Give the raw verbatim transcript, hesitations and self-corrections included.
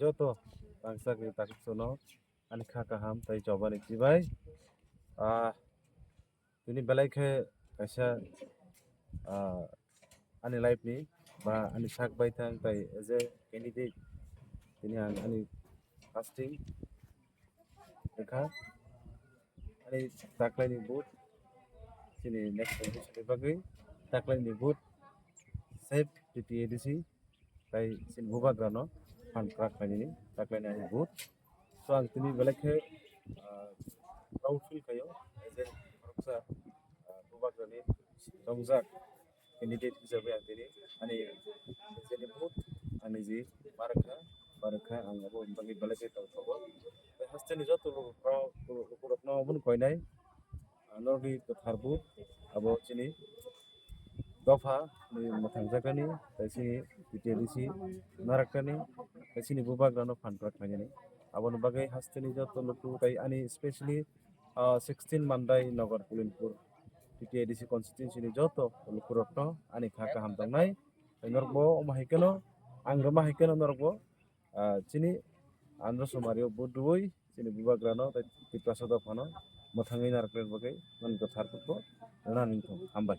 Joto rangchakni takhuksono ani kha kaham tei chobani chibai. Ah, tini belai khe kaisa, ah, ani life ni ba ani sak baithang tei as a candidate tini ang ani fasting wngkha. Ani taklaini vote chini next election ni bagwi taklaini vote save T T A D C tei chini bubagrano phan kwrak khlainani taklaini ani vote. So ang tini belai khe, ah, proud feel khaio, as a khoroksa, ah, bubagrani tongjak candidate hisabe ang tini ani nijeni vote, ani je ma rwkha, ma rwkha, ang abo bagwi belai khe tongthogo. Tei hasteni joto lukurokno, lukurokno obono koinai, ah, norokni kwthar vote abo chini dopha ni mwthangjakani, tei chini T T A D C narakani, tei chini bubagrano phan kwrak khlainani. Aboni bagwi hasteni joto luku tei ani specially, ah, sixteen Mandai Nagar Pulinpur T T A D C constituency ni joto lukurokno ani kha kaham tongnai. Tei norokbo omo hai kheno, ang rwma hai kheno norokbo, ah, chini Andhra Sumario vote rwui chini bubagrano tei Tiprasa dophano mwthangwi narwkna bagwi nini kwthar vote bo rwna nini thung. Hambai.